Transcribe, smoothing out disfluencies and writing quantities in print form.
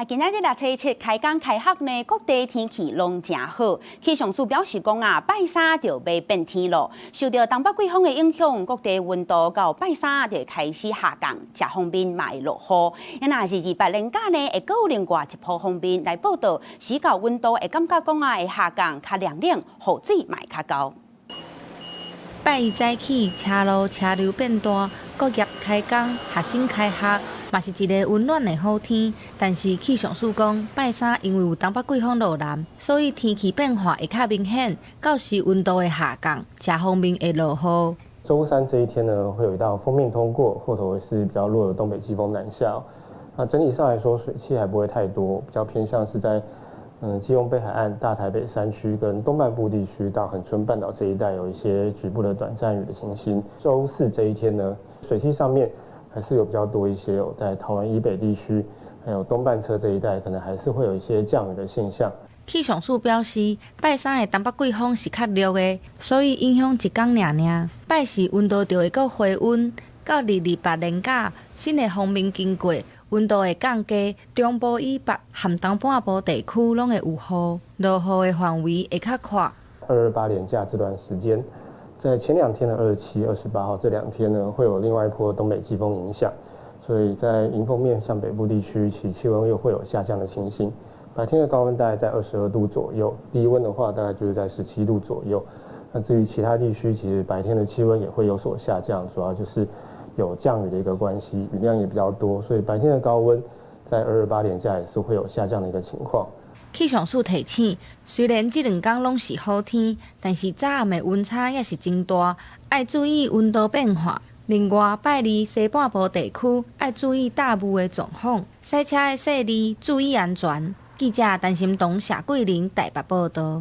啊，今仔日六初七開工開學呢，各地天氣攏誠好。氣象署表示講啊，拜三就欲變天囉。受著東北季風的影響，各地溫度到拜三就會開始下降，這方面嘛會落雨。啊，若二二八連假呢，會閣有另外一波鋒面來報到，時到溫度會感覺講啊會下降，較涼冷，雨水嘛會較厚。拜一早起，車路車流變大，各業開工，學生開學，嘛是一个溫暖的好天。但是氣象署講，拜三因為有東北季風落南，所以天氣變化會較明顯。到時溫度會下降，這方面會落雨。週三這一天呢，會有一道鋒面通過，後頭是比較弱的東北季風南下。那整體上來說，水汽還不會太多，比較偏向是在基隆北海岸、大台北山區跟東半部地區到恆春半島這一帶有一些局部的短暫雨的情形。週四這一天呢，水汽上面還是有比較多一些哦，在桃園以北地區，還有東半側這一帶，可能還是會有一些降雨的現象。氣象署表示，拜三的東北季風是較弱的，所以影響一工爾爾。拜四溫度就會閣回溫，到二二八連假，新的鋒面經過，溫度會降低，中部以北和東半部地區攏會有雨，落雨的範圍會較闊。二二八連假這段時間，在前兩天的27、28號這兩天呢，會有另外一波東北季風影響，所以在迎風面向北部地區，其氣溫又會有下降的情形。白天的高溫大概在22度左右，低溫的話大概就是在17度左右。那至於其他地區，其實白天的氣溫也會有所下降，主要就是有降雨的一個關係，雨量也比較多，所以白天的高溫在二二八連假也是會有下降的一個情況。氣象署提醒，雖然這兩工攏是好天，但是早暗的溫差也是真大，愛注意溫度變化。另外，拜二西半部地區愛注意大霧的狀況，駛車的細膩注意安全。記者陳心彤、謝桂玲台北報道。